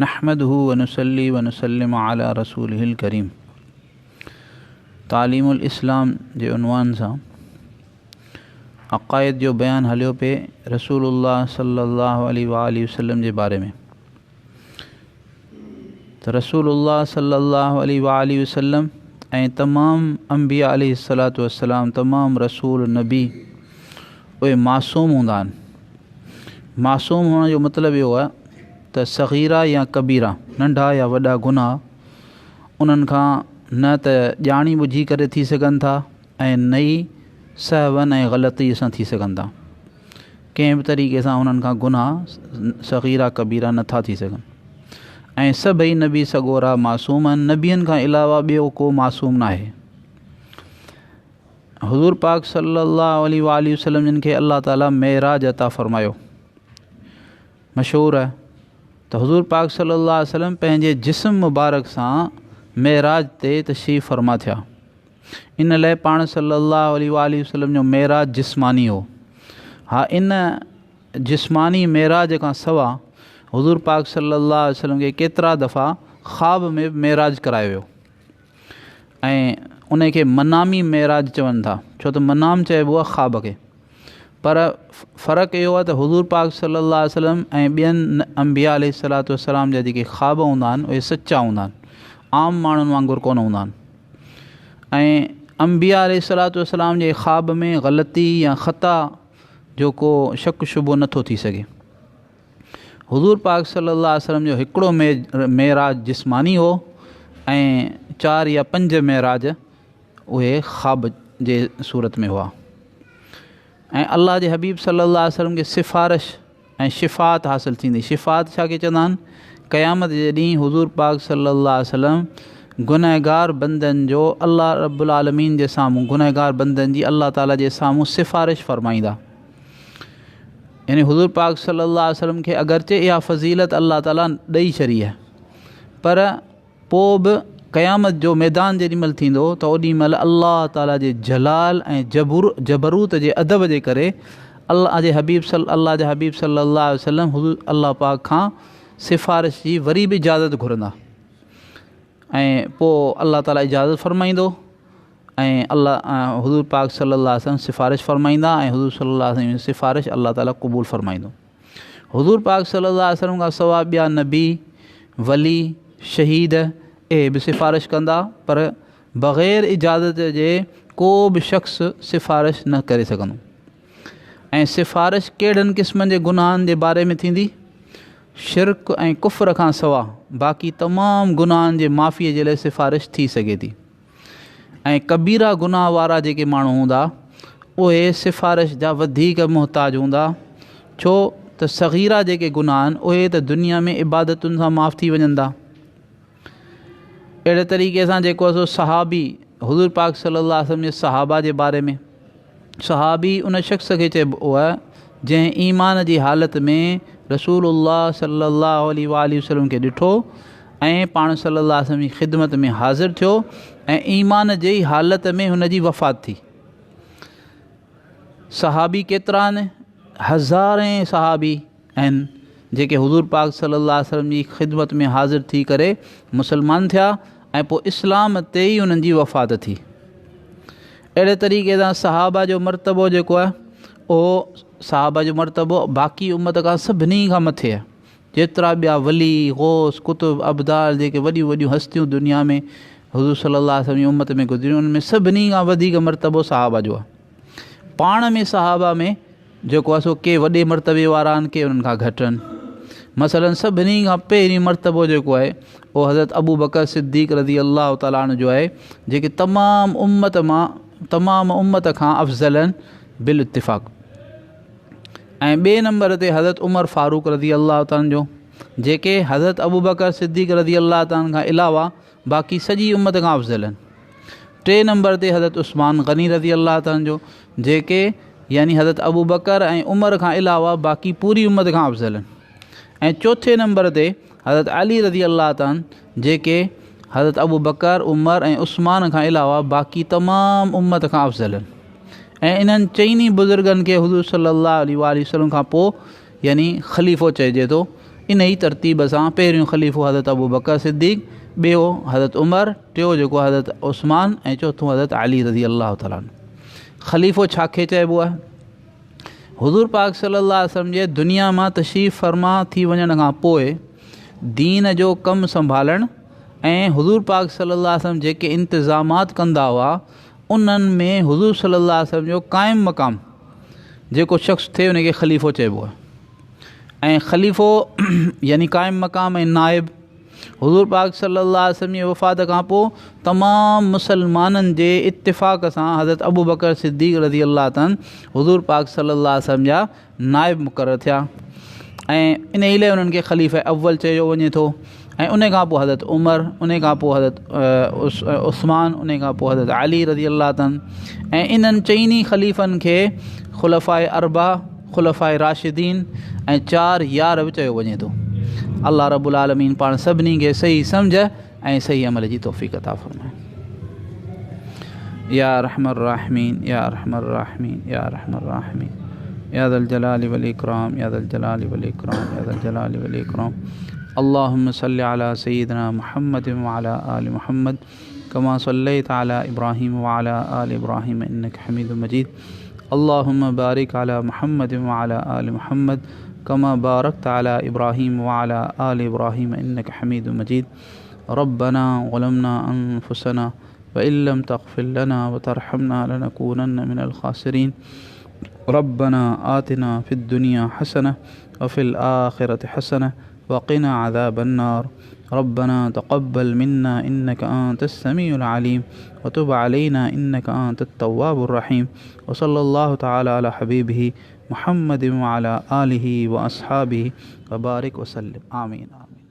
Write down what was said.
نحمده ونصلي ونسلم علي رسوله الڪريم تعليم الاسلام جي عنوان سان عقائد جو بيان هليو پئي رسول الله صلي الله عليه وآله وسلم جي باري ۾ ته رسول الله صلي الله عليه وآله وسلم ۽ تمام انبياء عليه الصلوة والسلام تمام رسول نبي اهي معصوم هوندا آهن. معصوم هئڻ جو مطلب اهو آهي ته صغيره يا ڪبيره، ننڍا يا وڏا گناهه انهن کان نه ته ڄاڻي ٻجهي ڪري ٿي سگهن ٿا ۽ نه ئي سهوا ۽ غلطيء سان ٿي سگهن ٿا. ڪنهن به طريقي سان انهن کان گناهه صغيره ڪبيره نه ٿا ٿي سگهن. ۽ سڀئي نبي سڳورا معصوم آهن، نبين کان علاوه ٻيو ڪو معصوم ناهي. حضور پاڪ صلي الله عليه واٰله وسلم جن کي الله تعالي معراج عطا فرمايو. مشهور آهي ته حضور پاڪ صلي الله عليه وسلم پنهنجي جسم مبارڪ سان معراج تي تشريف فرما ٿيا. ان لاء پاڻ صلي الله عليه واٰله وسلم جو معراج جسماني هو. ها ان جسماني معراج کان سوا حضور پاڪ صلي الله عليه وسلم کي ڪيترا دفعا خواب ۾ به معراج ڪرايو ويو. ۽ ان کي منامي معراج چون ٿا ڇو ته منام چئبو آهي خواب کي پر فرق اهو آهي ته حضور پاڪ صلي الله عليه وسلم ۽ ٻين انبياء عليه الصلوة والسلام جا جيڪي خواب هوندا آهن اهي سچا هوندا آهن عام ماڻهن وانگر ڪونه هوندا آهن ۽ انبياء عليه الصلوة والسلام جي خواب ۾ غلطي يا خطا جو ڪو شڪ شبو نٿو ٿي سگهي. حضور پاڪ صلي الله عليه وسلم جو هڪڙو معراج جسماني هو ۽ چار يا پنج معراج اهي خواب جي صورت ۾ هئا ۽ الله جي حبيب صلي الله عليه وسلم کي سفارش ۽ شفاعت حاصل ٿيندي. شفاعت ڇا کي چوندا آهن؟ قيامت جي ڏينهن حضور پاڪ صلي الله عليه وسلم گنهگار بندن جو الله رب العالمين جي سامهون گنهگار بندن جي الله تعالي جي سامهون سفارش فرمائيندا. يعني حضور پاڪ صلي الله عليه وسلم کي اگرچه اها فضيلت الله تعالي ڏئي ڇڏي آهي پر پوء به قيامت جو ميدان جيڏي مهل ٿيندو ته اوڏي مهل الله تعالي جي جلال ۽ جبروت جي ادب جي ڪري الله جي حبيب صلي الله جي حبيب صلي الله عليه وسلم حضور الله پاڪ کان سفارش جي وري به اجازت گهرندا ۽ پوء الله تعالي اجازت فرمائيندو ۽ الله حضور پاڪ صلي الله عليه وسلم سفارش فرمائيندا ۽ حضور صلي الله عليه وسلم جي سفارش الله تعالي قبول فرمائيندو. حضور پاڪ صلي الله عليه وسلم کان سوا ٻيا نبي، ولي، شهيد اهي به سفارش ڪندا پر بغير اجازت جي ڪو به شخص سفارش نه ڪري سگهندو. ۽ سفارش ڪهڙن قسمن جي گناهن جي باري ۾ ٿيندي؟ شرڪ ۽ ڪفر کان سوا باقي تمام گناهن جي معافي جي لاء سفارش ٿي سگهي ٿي. ۽ ڪبيره گناهه وارا جيڪي ماڻهو هوندا اهي سفارش جا وڌيڪ محتاج هوندا ڇو ته صغيره جيڪي گناهه آهن اهي ته دنيا ۾ عبادتن سان معاف ٿي وڃن ٿا. اهڙي طريقي سان جيڪو سو صحابي حضور پاڪ صلي الله عليه وسلم جي صحابه جي باري ۾ صحابي ان شخص کي چئبو آهي جنهن ايمان جي حالت ۾ رسول الله صلي الله عليه واٰله وسلم کي ڏٺو ۽ پاڻ صلي الله عليه وسلم جي خدمت ۾ حاضر ٿيو ۽ ايمان جي حالت ۾ هن جي وفات ٿي. صحابي ڪيترا آهن؟ هزارين صحابي آهن جيڪي حضور پاڪ صلي الله عليه وسلم جي خدمت ۾ حاضر ٿي ڪري مسلمان ٿيا ۽ پوء اسلام تي ئي انهن جي وفات ٿي. اهڙي طريقي سان صحابه جو مرتبو جيڪو آهي اهو صحابه جو مرتبو باقي امت کان سڀني کان مٿي آهي. جيترا ٻيا ولي، غوث، قطب، ابدال جيڪي وڏيون وڏيون هستيون دنيا ۾ حضور صلي الله عليه وسلم جي امت ۾ گذريون انهن ۾ سڀني کان وڌيڪ مرتبو صحابه جو آهي. پاڻ ۾ صحابه ۾ جيڪو آهي سو ڪي وڏي مرتبي وارا آهن ڪي انهن کان گهٽ آهن. مثلا سڀني کان پهرين مرتبو جيڪو آهي اهو حضرت ابوبڪر صديق رضي الله تعالٰي عنه جو آهي جيڪي تمام امت مان تمام امت کان افضل آهن بالاتفاق. ۽ ٻئي نمبر تي حضرت عمر فاروق رضي الله تعالٰي عنه جو جيڪي حضرت ابوبڪر صديق رضي الله تعالٰي عنه کان علاوه باقي سڄي امت کان افضل آهن. ٽئين نمبر تي حضرت عثمان غني رضي الله تعالٰي عنه جو جيڪي يعني حضرت ابوبڪر ۽ عمر کان علاوه باقي پوري امت کان افضل آهن. ۽ چوٿين نمبر تي حضرت علي رضي الله تعالٰي عنه جيڪي حضرت ابوبڪر، عمر ۽ عثمان کان علاوه باقي تمام امت کان افضل آهن. ۽ انهن چئني بزرگن کي حضور صلي الله عليه واٰله وسلم کان پوء يعني خليفو چئجي ٿو. انهي ترتيب سان پهريون خليفو حضرت ابوبڪر صديق، ٻيو حضرت عمر، ٽيو جيڪو حضرت عثمان ۽ چوٿون حضرت علي رضي الله تعالٰي عنه. خليفو ڇا کي چئبو آهي؟ حضور پاڪ صلي الله عليه وسلم جي دنيا مان تشريف فرما ٿي وڃڻ کان پوء دين جو ڪم سنڀالڻ ۽ حضور پاڪ صلي الله عليه وسلم جيڪي انتظامات ڪندا هئا انهن ۾ حضور صلي الله عليه وسلم جو قائم مقام جيڪو شخص ٿئي ان کي خليفو چئبو آهي ۽ خليفو يعني قائم مقام ۽ نائب حضور پاڪ صلي الله عليه وسلم جي وفات کان پوء تمام مسلمانن جي اتفاق سان حضرت ابوبڪر صديق رضي الله تعالٰي حضور پاڪ صلي الله عليه وسلم جا نائب مقرر ٿيا ۽ انهي لاء انهن کي خليفه اول چيو وڃي ٿو ۽ ان کان پوء حضرت عمر ان کان پوء حضرت عثمان ان کان پوء حضرت علي رضي الله تعالٰي ۽ انهن چئني خليفن کي خلفاء اربع خلفاء راشدين ۽ چار يار به چيو وڃي ٿو. الله رب العالمين پاڻ سڀني کي صحيح سمجهه ۽ صحيح عمل جي توفيق عطا فرمائي. يا ارحم الراحمين يا ارحم الراحمين يا ارحم الراحمين يا ذا الجلال والإكرام يا ذا الجلال والإكرام يا ذا الجلال والإكرام اللهم صل على سيدنا محمد وعلى آل محمد كما صليت على إبراهيم وعلى آل إبراهيم إنك حميد مجيد اللهم بارك على محمد وعلى آل محمد كما باركت على إبراهيم وعلى آل إبراهيم إنك حميد مجيد ربنا ظلمنا أنفسنا وإن لم تغفر لنا وترحمنا لنكونن من الخاسرين ربنا آتنا في الدنيا حسنة وفي الآخرة حسنة وقنا عذاب النار ربنا تقبل منا إنك أنت السميع العليم وتب علينا إنك أنت التواب الرحيم وصلى الله تعالى على حبيبه محمد وعلى آله وأصحابه وبارك وسلم آمين آمين.